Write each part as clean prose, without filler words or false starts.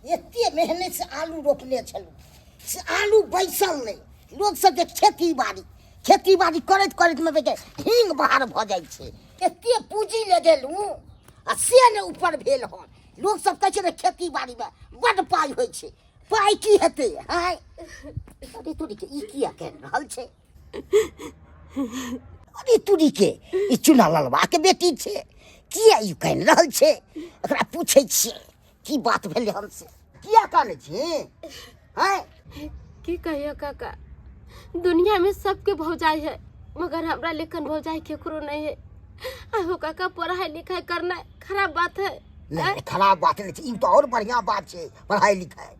एते मेहनत से आलू रोपने छलहुँ से आलू बैसल नहि। लोक सबके खेती बाड़ी, खेती बाड़ी करैत करैत मे बेटे हींग बाहर भऽ जाइ छै। एते पूँजी लगेलहुँ आ से नहि ऊपर भेल हन। लोक सब कहै छै ने खेती बाड़ी मे बड्ड पाइ होइ छै, पाइ की हेतै? आँय अरे तोरी के ई किया कहि रहल छै? अरे तोरी के ई चुना ललबा के बेटी छै, किया ई कहि रहल छै? एकरा पूछै छियै की बात भेलै हन से। किया कानै छी? आँय की कहियो काका, दुनिया में सबके भौजाई है मगर हमरा लेखन भौजाई केकरो नहीं है। आहो काका, पढ़ाई लिखाई करना खराब बात है? नहीं, नहीं, खराब बात नहीं छै, ई तो और बढ़िया बात छै पढ़ाई लिखाई।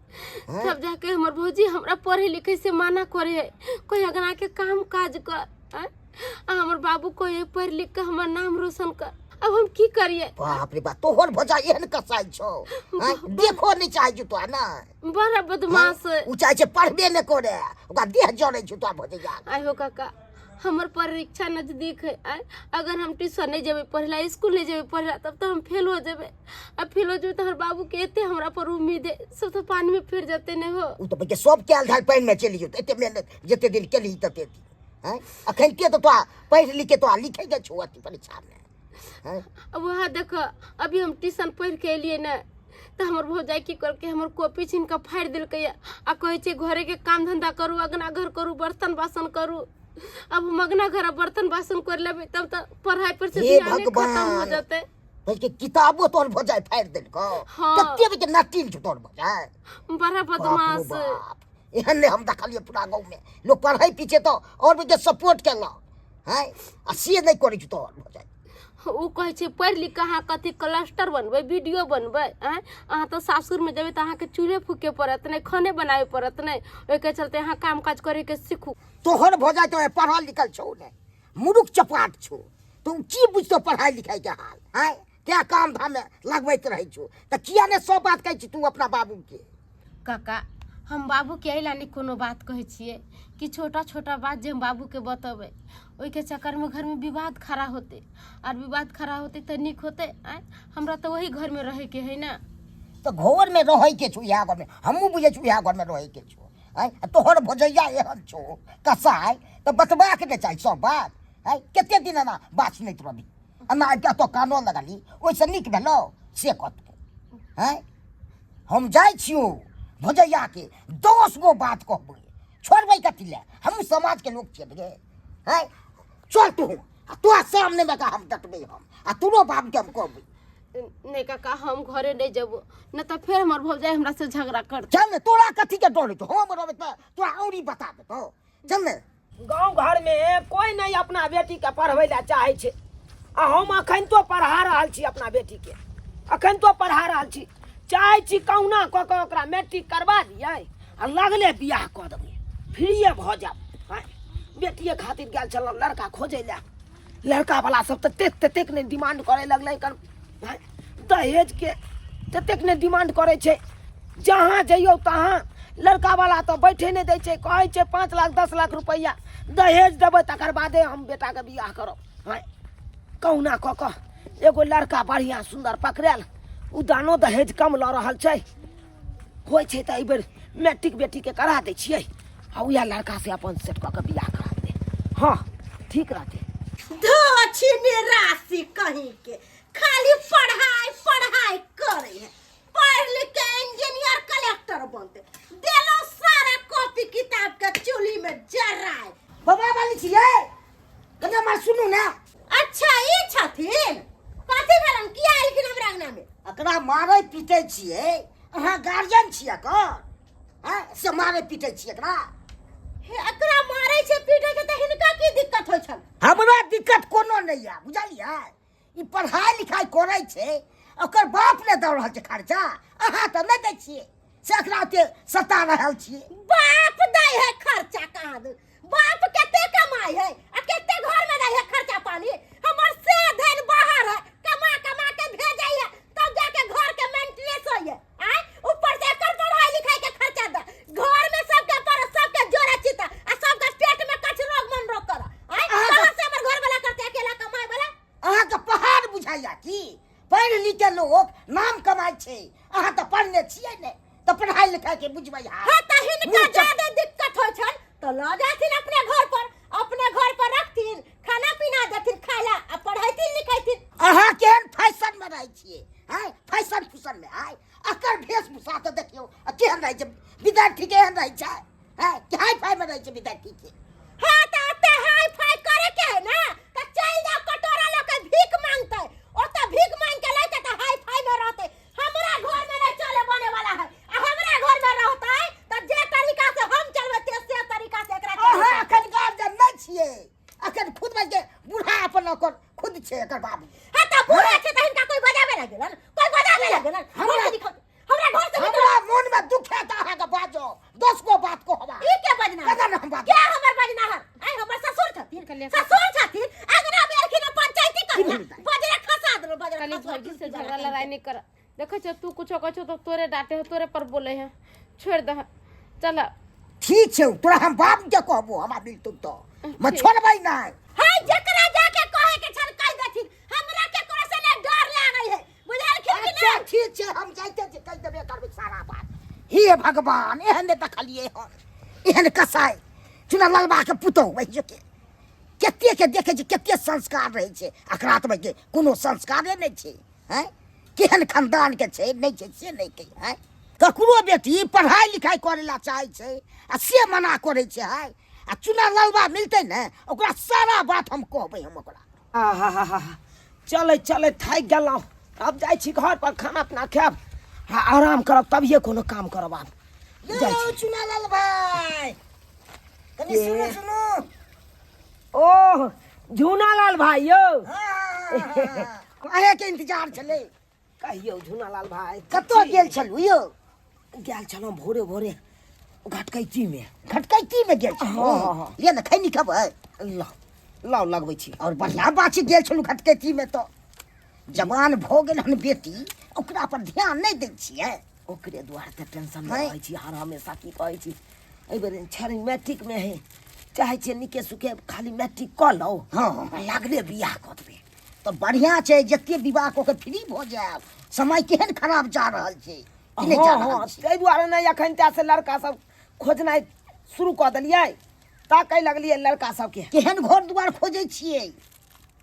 हैं? तब जाके हमर भौजी हमरा पढ़े लिखे से मना करे है, कोई अगना के काम काज कर। आँय? आ हमर बाबू कहे पढ़ लिख के हमर नाम रोशन कर। अब हम की करिए? बाप रे बाप, तोहर भौजाई एहन कसाई छौ, आँय? देखो नहीं चाहे छौ तोरा ना। बड़ा बदमाश है। उ चाहे छै पढ़बे नहीं करे, ओकरा देह जरै छौ तोरा भौजैया। आइ हो काका, हमर परीक्षा नजदीक है। आय अगर हम ट्यूशन नहीं जेबै पढ़ला, स्कूल नहीं जेबै पढ़ला, तब तो हम फेल हो जेबै। आ फेल हो जेबै तो हमर बाबू के एते हमरा पर उम्मीद है, सब तो पानी में फिर जेतै। नहीं हो उ तो भैया सब कैल धाल पानि में चलि जेतै। एते मेहनत जते दिन केलही तते दिन। हैं? अखन के तो तोरा पढ़ि लिख के तोरा लिखे के छौ अथी परीक्षा में। हैं? अब वहाँ देखो, अभी हम ट्यूशन पढ़ के एलिए ने तो हमर भौजाई की करके हमर कॉपी छीन के फाड़ि देलकै आ कहै छै घरे के काम धंधा करू, अगना घर करू, बर्तन बासन करू। अब हम अगना घर आ बर्तन बासन कर लेबै तब तो पढ़ाई पर से हे ध्यान खत्म हो भगवान। जेतै। बल्कि किताबो तोहर भौजाई फाड़ि देलकौ। हाँ। कते बजे नटील छौ तोहर भौजाई। बड़ा बाप रो बदमाश। बाप, एहन नहि हम देखलियै पूरा गाँव में। लोग पढ़ै पीछे तो और बजे सपोर्ट केलक, हैं? आ से नहि करै छौ तोहर भौजाई। उ कहै छै पढ़ि लिख के अहाँ कथी क्लस्टर बनबै, वीडियो बनबै? आँय, अहाँ तऽ सासुरमे जेबै तऽ अहाँके चूल्हे फूके पड़त नहि, खाने बनाबे पड़त नहि, ओहिके चलते अहाँ काम काज करैके सीखू। तोहर भौजाई तो पढ़ल लिखल छौ नहि, मुरुख चपाट छौ, तू की बुझतो पढ़ाई लिखाई के हाल? आँय क्या काम धाम में लगबैत रहै छौ, तऽ किया ने सब बात कहै छी तू अपना बाबू के? काका, हम बाबूके एहि ला नहि कोनो बात कहै छियै कि छोटा छोटा बात जे हम बाबूके बतेबै ओहिके चक्करमे घरमे विवाद खड़ा होतै, आर विवाद खड़ा होतै तऽ नीक होतै? आँय, हमरा तऽ वही घरमे रहैके है ने। तऽ घरमे रहैके छौ, इएह घरमे हमहूँ बुझै छी, इएह घरमे रहैके छौ। आँय तोहर भौजैया एहन छौ कसाइ, तऽ बतबाक ने चाही सब बात। आँय कते दिन एना बात सुनैत रहबी, एना आबि कऽ एतऽ कानऽ लगली, ओहिसँ नीक भेलौ से कतौ? आँय हम जाइ छियौ भौजैयाके 10 गो बात कहबै, छोड़बै कथी लए? हमहूँ समाजके लोक छियै रे। आँय चल तू, आ तोरा सामनेमे का हम डटबै हम, आ तोरो बापके हम कहबै। नहीं काका, हम घरे नहीं जेबो, न तऽ फेर हमर भौजाई हमरा से झगड़ा करतै। चल ने, तोरा कथी के डर छौ? हम रहबै तऽ तोरा औरी बता देतौ। चल ने। गाँव घर में कोई नहीं अपना बेटी के पढ़बै लए चाहै छै, आ हम अखन तो पढ़ा रहल छी अपना बेटी के, अखन तो पढ़ा रहल छी। चाहै छी कहुना कऽ कऽ ओकरा मैट्रिक करबा दियै आ लगले बियाह कऽ देबै, फ्रीए भऽ जायब। आँय, बेटिए खातिर गेल छलहुँ लड़का खोजै लए, लड़का वाला सब ततेक ततेक नहि डिमांड करे लगलै एकर। आँय, दहेज के ततेक नहि डिमांड करै छै, जहाँ जइयौ तहाँ लड़का वाला तऽ बैठे नहि दै छै, कहै छै 5 लाख 10 लाख रुपैआ दहेज देबै तकर बादे हम बेटाके बियाह करब। आँय, कहुना कऽ कऽ एगो लड़का बढ़िआँ सुन्दर पकड़ायल, ओ दानो दहेज कम लऽ रहल छै। होइ छै तऽ एहिबेर मैट्रिक बेटीके करा दै छियै आ उएह लड़का से अपन सेट कऽ के बियाह करा देबै। हँ ठीक रहतै। धो राशि कहीं के खाली पढ़ाई पढ़ाई करे है, पढ़ लिख के इंजीनियर कलेक्टर बनते, देलो सारा कॉपी किताब के चूल्ही में जराए। बाबा वाली छियै, कने हमर सुनू ने। अच्छा ई छथिन, कथी भेलन, किया एलखिन हमरा अंगना में? एकरा मारै पीटै छियै, अहाँ गार्जियन छियै एकर? हैं से मारै पीटै छियै एकरा? हे एकरा मारै छै पीटै छै तऽ हिनका की दिक्कत होइ छल? हमरा दिक्कत कोनो नहि यऽ, बुझलियै? ई पढ़ाई लिखाई करै छै, ओकर बाप ने दऽ रहल छै खर्चा, अहाँ तऽ नहि दै छियै, से एकरा ओते सता रहल छियै। बाप दै है खर्चा कहाँ दे? बाप कते कमाई है आ कते घर में दै है खर्चा पानी? हमर से धन बाहर है, कमा कमा के भेजै है तब जाके घर के मेंटेनेंस होय है। आय ऊपर से एकर पढ़ाई लिखाई के खर्चा दे, घर में सबके पर सबके जोड़ा चिता आ सबके पेट में कछ रोग मन रोग कर। आय अहाँ कहाँ से हमर घर वाला करते अकेला कमाए वाला? अहाँके पहाड़ बुझाइया की? पढ़ि लिख के लोक नाम कमाइ छै, अहाँ तऽ पढ़ने छियै ने, तऽ पढ़ाई लिखाई के बुझबै हाल। हाँ त हिनका मुँह चप- ज्यादा दिक्कत होइ छन त लऽ जाथिन अपने घर पर, अपने घर पर रखथिन, खाना पीना देथिन खाय ला आ पढ़ैथिन लिखैथिन। अहाँ केहन फैशन में रहै छियै आँय, फैशन फुशन में आँय, अकर वेशभूषा तऽ देखियौ आ केहन रहै छै विद्यार्थी, केहन रहै छै आँय, कि हाई फाई में रहै छै विद्यार्थी के। हाँ त ओते हाई फाई करे के है ना त चल जाओ कटोरा लऽ के भीख मांगते, ओते भीख मांग के लैते त हाई फाई में रहते। हमरा घर में नहीं चले बने वाला है आ हमरा घर में रहते त जे तरीका से हम चलबे ते से तरीका से एकरा चले। अहाँ अखन गार्जियन नहि छियै, अखन खुद बज के बूढ़ा अपन ओकर खुद छै एकर बाबू। हाँ त बूढ़ा छै त हिनका कोई बजाबे ना गेलन, कोई बजाबे ना गेलन। हमरा- हमरा हमरा घर से निकलो। हमरा मोन में दुख है त अहाँके बाजो 10 गो बात को हवा ई के बजना है? कदा न हम बात के हमर बजना है? आइ हमर ससुर छथिन, कलिया- ससुर छथिन, अंगना में एलखिन हँ पंचायती की करला, भेल दाइ? बजरा खसा देलहुँ, बजरा कली खसवा भौजी से टूटी झगड़ा वाला। लड़ाई नहीं कर, देखै छौ तू कुछो कहै छौ तो तोरे डांटे है, तोरे पर बोले है, छोड़ दह चल। ठीक छै, तोरा हम बाप के कहबो, हमरा मिलतौ तो मैं छोड़बै नहि। हाय जकरा जाके कहे के छल कहि देथिन, हमरा केकरो से ने डर लागै है, बुझलखिन कि अच्छा नहि? ठीक छै, हम जाइते छी, कहि देबे करबै सारा बात। हे भगवान, एहन नहि देखलियै हन, एहन कसाई चुना ललबा के पुतहु वही के कते के देखै छी, कते संस्कार रहै छै, एकरा तऽ के कोनो संस्कारे नहि छै। हैं, केहन खानदान के छै नहि छै से नहि कहि। हैं, ककरो बेटी पढ़ाई लिखाई करे ला चाहै छै आ से मना करै छै। है आ चुना ललबा मिलतै ने ओकरा सारा बात हम कहबै हम ओकरा। आहा, चलै चलै थाकि गेलहुँ, आब जाइ छी घर पर, खाना पीना खायब आ आराम करब तभिए कोनो काम करब। आब जाइ यौ छी। चुनालाल भाई, कनि के? सुनू सुनू। ओह झूनालाल भाई यौ। हाँ, अहेंके इंतजार छलै। कहियौ झूनालाल भाई। कतऽ गेल छलहुँ यौ? गेल छलहुँ भोरे भोरे घटकैतीमे। घटकैतीमे गेल छलहुँ? हाँ, हाँ, हाँ। लिअ ने खैनी खेबै। ल लाउ लगबै छी। और बढ़िया बात छै, गेल छलहुँ घटकैतीमे तऽ जवान भऽ गेल हन बेटी, ओकरा पर ध्यान नहि दै छियै? ओकरे दुआरे तऽ टेंशन मे हैं? रहै छी हर हमेशा। की कहै छी, एहि बेर छड़ी मैट्रिकमे है, चाहै छियै नीके सुखे खाली मैट्रिक कऽ लौ। हाँ, हाँ। आ लागले बियाह कऽ देबै। तऽ बढ़िया छै, जते विवाह कऽ के फ्री भऽ जायब। समय केहन खराब जा रहल छै कि नहि जा हँ रहल हँ छै? ताहि दुआरे नहि एखन ता से लड़का सब खोजनाइ शुरू कऽ देलियै, ताकै लगलियै लड़का सबके। केहन घर दुआर खोजै छियै?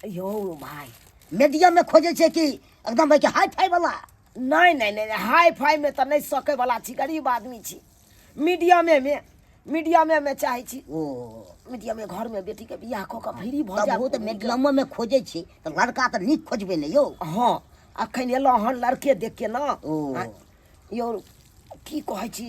यौ भाय, मीडियम में खोजै छै कि एकदम भाई हाई फाई वाला? नहि नहि नहि नहि, हाई फाई मे तऽ नहि सकै वाला छी, गरीब आदमी छी। मीडियमे मे मीडियमे मे चाहै छी। ओ मीडियमे घरमे बेटीके बियाह कऽ कऽ फ्री भऽ तब जायब। ओ तऽ मीडियमो में खोजै छी तऽ लड़का तऽ नीक खोजबै ने यौ? हँ, अखन एलहुँ हन लड़के देख के ने। ओ। आँय, यौ की कहै छी,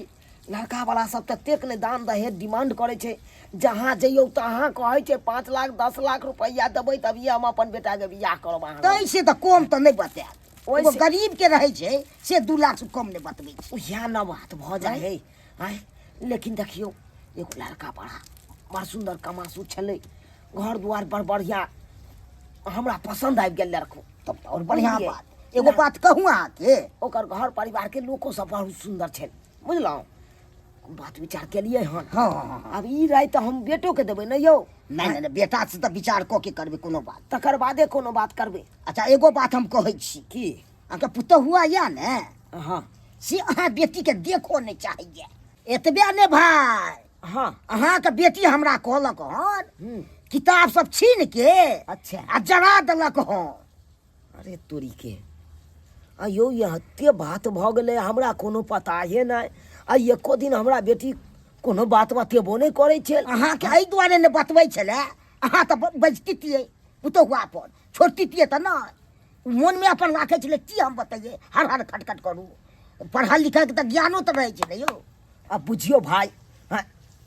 लड़का वाला सब ततेक ने दान दहेज डिमांड करै छै, जहाँ जइयौ तहाँ कहै छै 5 लाख 10 लाख रुपैआ देबै तभिए हम अपन बेटाके बियाह करब अहाँ। तै से तऽ कम तऽ नहि बतायत। ओहि एगो से- गरीब के रहै छै से 2 लाख से कम नहि बतबै छै। उएह न बात भऽ जाइ है। आँय, लेकिन देखियौ एगो लड़का बड़ा बड़ सुन्दर कमासू छलै, घर दुआर बड़ बढ़िआँ, हमरा पसन्द आबि गेल लड़को। तब तऽ और बढ़िया बुझलियै? बात। एगो बात कहूँ अहाँके? ओकर घर परिवारके लोको सब बहुत सुन्दर छै, बुझलहुँ? बात विचार केलियै हन। हँ, हँ, हँ, हँ। आब ई राय तऽ हम बेटोके देबै ने यौ? नहि नहि नहि, बेटा से तऽ विचार कऽ के करबै कोनो बात, तकर बादे कोनो बात करबै। अच्छा एगो बात हम कहै छी। की? अहाँके पुतहुआ यऽ ने? हँ। से अहाँ बेटीके देखो नहि चाहैया। एतबे ने भाय, हँ, अहाँके बेटी हमरा कहलक हन हूँ किताब सब छीन के अच्छा आ जरा देलक हन। अरे तोरी के, आ यौ एते बात भऽ गेलै, हमरा कोनो पताहे नहि। आ एको दिन हमरा बेटी कोनो बात बतेबो नहि करै छै। अहाँके एहि दुआरे नहि बतबै छलै, अहाँ तऽ बजतियै पुतहुआ पर छोड़तियै तऽ नहि, मोनमे अपन राखै छलै की हम बतैयै, हर हर खटखट करू। पढ़ल लिखलके तऽ ज्ञानो तऽ रहै छै ने यौ। आ बुझियौ भाय, हँ,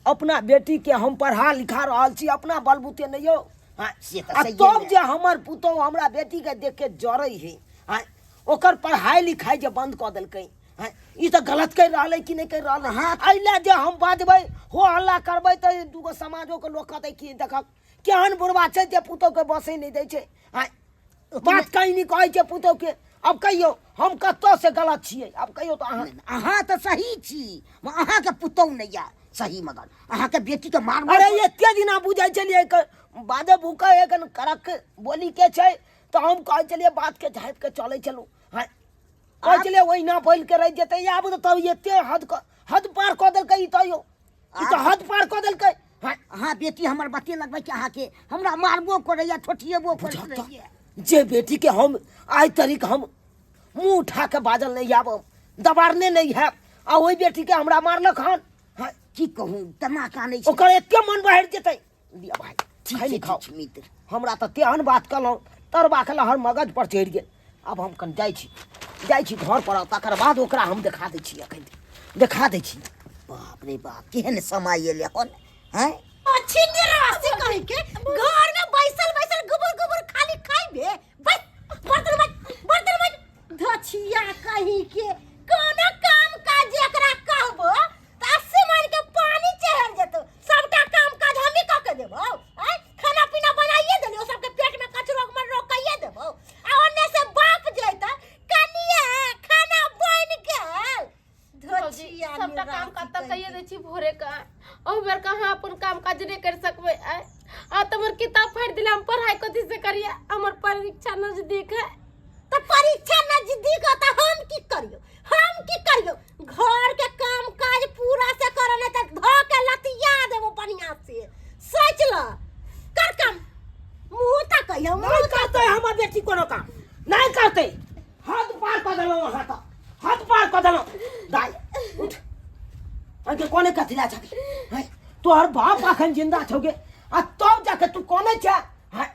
अपना बेटीके हम पढ़ा लिखा रहल छी अपना बलबूते नहि यौ। हँ, से तऽ आ सहिए तब ने। जे हमर पुतहु हमरा बेटीके देख के जरै है, हँ, ओकर पढ़ाई लिखाई जे बंद कऽ देलकै, हँ, ई तऽ गलत करि रहल है कि नहि करि रहल है? अहाँ- एहि लए जे हम बाजबै, हो हल्ला करबै तऽ दूगो समाजोके लोक कहतै कि देखक केहन बुढ़वा छै जे पुतहुके बसै नहि दै छै। हँ, बात कहीं नहि कहै छै पुतहुके। अब कहियौ हम कतऽ से गलत छियै? अब कहियौ तऽ अहाँ। नहि, अहाँ तऽ सही छी, मगर अहाँके पुतहु नहि यऽ सही, मगर अहाँके बेटीके मार। अरे एते दिना बुझै छलियै बादे भूकै है कन कड़क बोली के छै तऽ हम कहै छलियै बात के झाँपि के चलै छलहुँ। हँ, कहै छलै ओहिना बोलि के रहि जेतै आब तऽ तब एते हद हद पार कऽ देलकै ई तऽ यौ ई तऽ हद पार कऽ देलकै हँ अहाँ बेटी हमर बते लगबै छै अहाँके हमरा मारबो करैया ठोठिएबो करैत रहैया जे बेटी के हम आइ तरीक हम मुँह उठा के बाजल नहि आब दबारने नहि हैब आ ओहि बेटी के हमरा मारलक हन हँ की कहूँ तमा कानै छै ओकर एते मन बहरि जेतै लिअ भाइ ठीक खैनी छै खाओ ठीक छै मित्र हमरा तऽ तेहन बात कहलहुँ तरबाके लहर मगज पर चढ़ि गेल आब हम कनि जाइ छी जाइ छी घर पर तकर बाद ओकरा हम देखा दै छी एखन देखा दै छी बाप रे बाप केहन समय एलै हन हैं अच्छी निराशी कहीं के घर में बैसल बैसल गुबर गुबर खाली खाइबे बस बर्तन मत बर्तन मत धछिया कहीं के कोनो काम काज एकरा कहबो त अस्सी मन के पानी चढ़ जेतो सबटा काम काज हमही क के देबो आय खाना पीना बनाइए देलियो सबके पेट में कचरो मन रोकाइए देबो आ ओने से बाप जैता कनिया खाना बन गेल भौजी धोचिया सबटा काम काज तऽ कहिए दै छी भोरे के ओहि बेर कहाँ अपन काम काज नहि कर सकबै आय आ तऽ हमर किताब फाड़ि दिला हम पढ़ाई कथी से करिए हमर परीक्षा नजदीक है तऽ परीक्षा नजदीक है तऽ हम की करियो हम की करियो घर के काम काज पूरा से करो नहीं तऽ धो के लतिया देबो बढ़िया से सोच ल कर काम मुंह तक कहियो नहि मुंह करतै हमर बेटी कोनो काम नहि करतै हद पार कऽ देलहुँ अहाँ तऽ हद पार कऽ देलहुँ दाइ उठ अहाँके कोने कथी ला छथि हैं? तोहर बाप अखन जिंदा छौ गे आ तब जाके तू कोने छै हैं?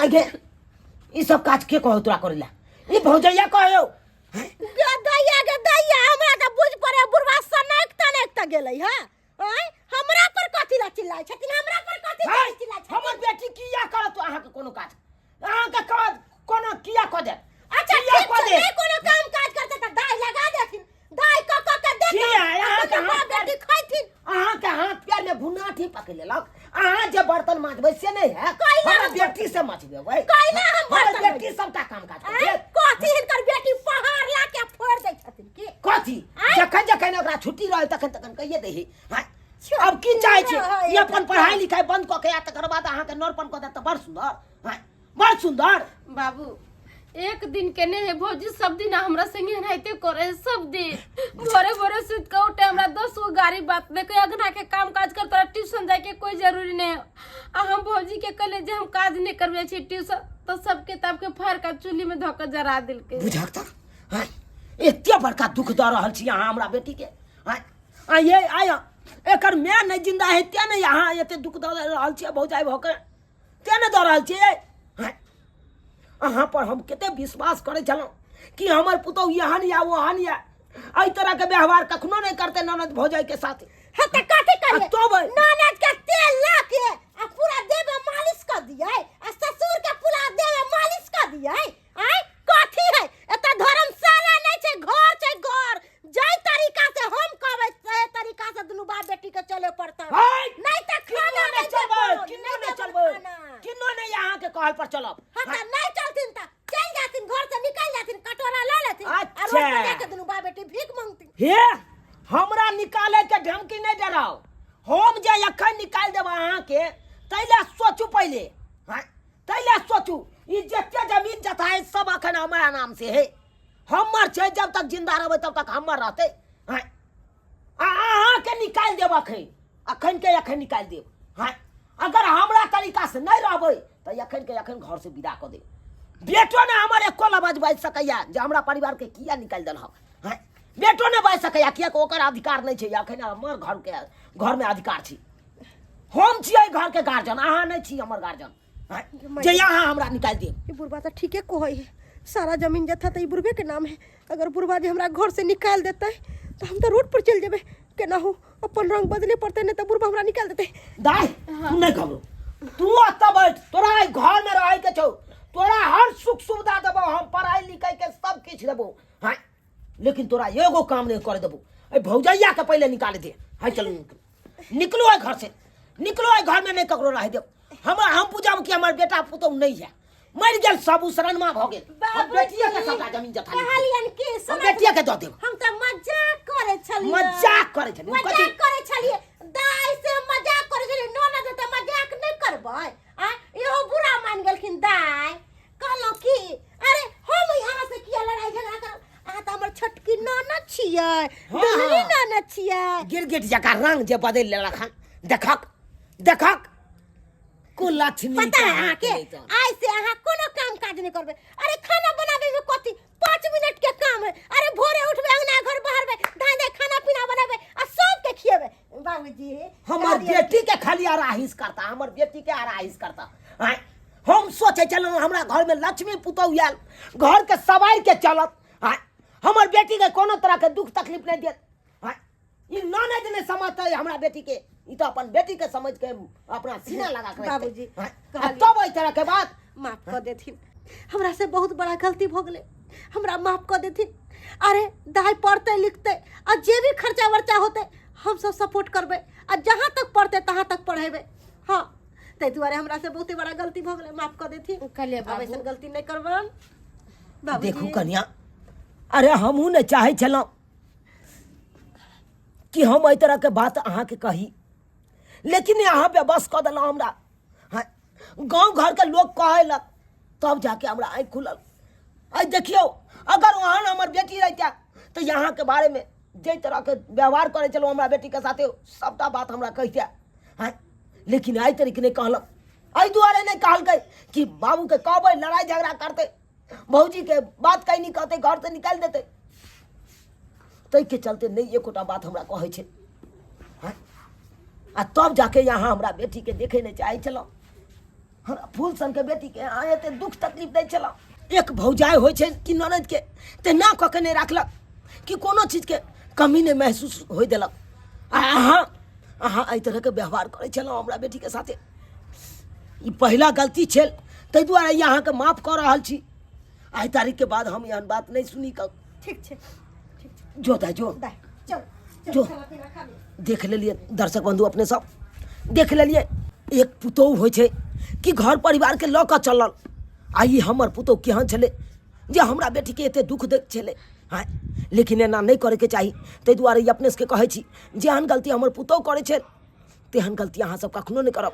आगे ई सब काज के कहो तोरा करे ला ई भौजैया कहो गे दैया गे दैया हमरा तऽ बुझ पड़े बुढ़वा सनक तनक तऽ गेलै हँ आँय हमरा पर कथी ला चिल्लाइ छथिन हमरा पर कथी ला चिल्लाइ छथिन हमर बेटी किया करत अहाँके कोनो काज अहाँके काज कोनो किया कऽ देत अच्छा किया ठीक कऽ छै देत नहि कोनो काम काज करतै तऽ दाइ लगा देथिन दाइ कऽ कऽ के देथिन किया? अहाँके हाथ बेटी खैथिन अहाँके हाथ पैर में भुनाठी पकड़ लेलक अहाँ जे बर्तन माजबै से नहि है कैला हमर हम बेटी से मजबेबै कैला हम हमर बर्तन बेटी सबटा काम काज आँय करत कथी हिनकर बेटी पहाड़ ला के फोड़ दै छथिन की कथी आँय? जखन जखन ओकरा छुट्टी रहल तखन तखन कहिए दही आँय? अब की चाहै छी रहै ई अपन पढ़ाई लिखाई बंद कऽ के आ तकर बाद अहाँके नरपन कऽ देत तऽ बड़ सुंदर आँय? बड़ सुंदर बाबू एक दिन के नहीं है भौजी सब दिन हमरा संगे एनाहिते करे है सब दिन भोरे भोरे सुत के उठे हमरा 10 गो गाड़ी बात देखे अगना के काम काज कर तोरा ट्यूशन जाए के कोई जरूरी नहीं है आ हम भौजी के कहले जे हम काज नहीं करबे छी ट्यूशन तो सब किताब के फाड़ के चूल्ही में धो के जरा देलके बुझक तऽ आँय एते बड़का दुख दऽ रहल छी अहाँ हमरा बेटी के आँय आँय ये आय एकर माय नहि जिंदा है तें नहि अहाँ एते दुख दऽ रहल छियै भौजाइ भऽ के तें नहि दऽ रहल छियै आँय अहाँ पर हम कते विश्वास करै छलहुँ कि हमर पुतहु एहन या ओहन या एहि तरहके व्यवहार कखनो नहि करतै ननद भौजाइके साथ हाँ तऽ कथी करिए आ तब ननद के तेल ला के आ पूरा देह में मालिश कर दिए आ ससुर के पूरा देह में मालिश कर दिए आय कथी है एतऽ धर्मशाला नहीं छै घर छै घर जाहि तरीका से हम कहबै सही तरीका से दुनू बाप बेटी के चले पड़तै हाय! नहीं तऽ किन्नो खाना नहि नहीं चलबै देबो किन्नो नहीं नहि देबो चलबै खाना किन्नो नहि अहाँके कहल पर चलब हाँ तऽ नहीं चलथिन तऽ चलि जाथिन घर से निकल जाथिन कटोरा लऽ लेथिन आ अच्छा। रोड पर जाके दुनू बाप बेटी भीख मांगथिन हे हमरा निकाले के धमकी नहि डराउ हम जे एखन निकालि देब अहाँके ताहि लए सोचू पहिले हँ ताहि लए सोचू ई जते जमीन जथा है सब अखन हमरा नाम से है हमर छै जब तक जिंदा रहबै तब तक हमर रहतै हँ आ अहाँके निकालि देब अखन अखन के अखन निकालि देब हँ अगर हमरा तरीका से नहि रहबै तऽ अखन के अखन घर से विदा कऽ देब बेटो ने हमर एको लबाज बाजि सकैया जे हमरा परिवारके किया निकालि देलहक हँ बेटो नहि बाजि सकैया किएक ओकर अधिकार नहि छै अखन हमर घरके घरमे अधिकार छै हम छियै घरके गार्जियन अहाँ नहि छी हमर गार्जियन जे अहाँ हमरा निकालि देब ई बुढ़बा तऽ ठीके कहै है सारा जमीन जथा तऽ ई बुढ़बे के नाम है अगर बुढ़बा जे हमरा घर से निकालि देतै तऽ हम तऽ रोड पर चलि जेबै केनाहु अपन रंग बदले पड़तै नहि तऽ बुढ़बा हमरा निकालि देतै दाय तू नहि घबरो तू एतऽ बैठ तोरा एहि घर में रहै के छौ तोरा हर सुख सुविधा देबो हम पढ़ाई लिखाई के सब किछु देबो हाँ लेकिन तोरा एगो काम नहीं करे देबो एहि भौजैया के पहले निकाल दे हाय चलू निकलू निकलो एहि घर से निकलो एहि घर में नहीं ककरो रह देब हम हम पूजाब कि हमर बेटा पुतहु नहीं है मरि गेल सब उसरनमा भऽ गेल हम बेटिया के सबटा जमीन जथा लिख देब। कहलियन कि हम सुनत बेटिया के दऽ देब हम तऽ मजाक करै छलियै मजाक करै छलियै। कथी? मजाक करै छलियै दाइ से मजाक करै छलियै ननद तऽ मजाक नहि करबै आ इहो बुरा मान गेलखिन दाइ कहलहुँ कि अरे हम यहाँ से किया लड़ाई छियै, दुलरी ननद छियै। गिरगिट जकाँ रंग जे बदलि लेलक हन, देखक देखक कुलक्षणी। पता है अहाँके, आइ से अहाँ कोनो काम काज नहि करबै। अरे खाना बनाबै में कथी, 5 मिनट के काम है। अरे भोरे उठबै, अंगना घर बहारबै, धान धान खाना पीना बनेबै आ सबके खिएबै। बाबूजी, हमर बेटी के खाली आराहिस करता, हमर बेटी के आराहिस करता। आँय, हम सोचै छलहुँ हमरा घर में लक्ष्मी पुतहु आयल, घर के सवार के चलत। आँय, हमर बेटी के कोनो तरह के दुख तकलीफ नहीं देत। आँय, ई ननद नहि समझतै हमरा बेटी के, ई तऽ अपन बेटी के समझ के अपना सीना लगा के रखतै। बाबूजी, आँय, आ कहलियै। तब एहि तरह के बात। माफ कऽ देथिन, हमरा से बहुत बड़ा गलती भऽ गेलै, हमरा माफ कऽ देथिन। अरे दाइ पढ़तै लिखतै आ जे भी खर्चा वर्चा होतै हमसब सपोर्ट करबै आ जहाँ तक पढ़तै तहाँ तक पढ़ेबै। हाँ, ताहि दुआरे हमरा से बहुते बड़ा गलती भऽ गेलै, माफ कऽ देथिन। कहलियै आब बाबू। ऐसन गलती नहि करबन बाबूजी। देखू कनिया, अरे हमहूँ नहि चाहै छलहुँ कि हम एहि तरहके बात अहाँके कही, लेकिन अहाँ बेबस कऽ देलहुँ हमरा। हाँ, गाँव घरके लोक कहलक तब जाके हमरा आँखि खुलल। आइ देखियौ, अगर ओहन हमर बेटी रहितै तऽ अहाँके बारेमे जाहि तरहके व्यवहार करै छलहुँ हमरा बेटीके साथे, सभटा बात हमरा कहितै। हाँ, लेकिन आइ तरीके नहि कहलक। एहि दुआरे नहि कहलकै कि बाबूके कहबै लड़ाइ झगड़ा करतै, भौजीके बात कहीं नहि कहतै, घरसँ निकालि देतै, ताहिके चलते नहि एकोटा बात हमरा कहै छै। हाँ, आ तब जाके यहाँ हमरा बेटीके देखै नहि चाहै छलहुँ। हमरा फूल सनके बेटीके अहाँ एते दुख तकलीफ दै छलहुँ। एक भौजाइ होइ छै कि ननदिके तेना कऽ के नहि राखलक कि कोनो चीजके कमी नहि महसूस होइ देलक, आ अहाँ अहाँ एहि तरहके व्यवहार करै छलहुँ हमरा बेटीके साथे। ई पहिला गलती छल, ताहि दुआरे ई अहाँके माफ कऽ रहल छी। आइ तारीखके बाद हम एहन बात नहि सुनी कऽ। ठीक छै, ठीक छै। जो दाइ, जो। दाइ, चल चल, जो। खाना पीना खा लिअ। देख लेलियै दर्शक बंधु, अपने सब देख लेलियै, एक पुतोहु होइ छै कि घर परिवारके लऽ कऽ चलल, आ ई हमर पुतोहु केहन छलै जे हमरा बेटीके एते दुख दैत छलै। हँ, लेकिन एना नहि करैके चाही। ताहि दुआरे ई अपने सबके कहै छी, जेहन गलती हमर पुतोहु करै छै तेहन गलती अहाँ सब कखनो नहि करब।